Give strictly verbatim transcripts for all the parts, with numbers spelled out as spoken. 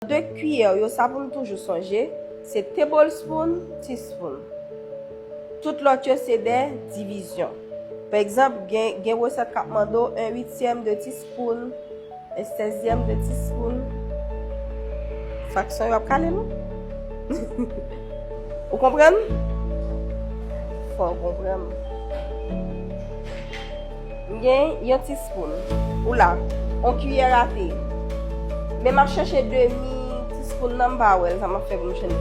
De kiyè yo, sa pou n toujou sonje, se tablespoon, teaspoon. Tout lòt yo se de divizyon. Pa egzanp, gen, gen resèt k ap mande w un huitième de teaspoon, un seizième de teaspoon. Fraksyon yo ap kale nou. Ou konprann? Fò w konprann. M gen yon teaspoon. Ou la, yon kiyè a te. Men m ap chèche demi teaspoon nan, m pa wè l. Sa m ap fè pou m jwenn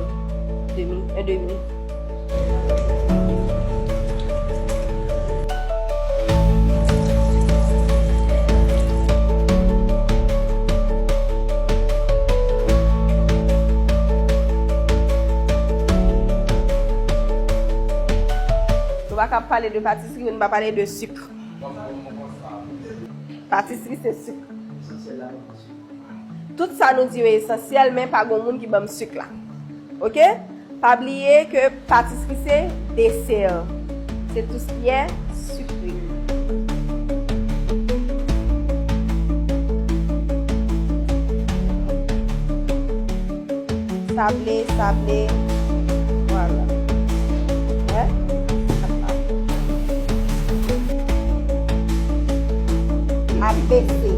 demi, un demi. Nou pa ka pale de patisri, nou pa pale de sik. Patisri se sik. Tout sa nou di yo esansyèl, men pa gon moun ki ban m sik la. Oke? Pa bliye ke patisri se desè. Se tout ce qui est sucré. Sable, sable. Vwala. Wè? Ap bese.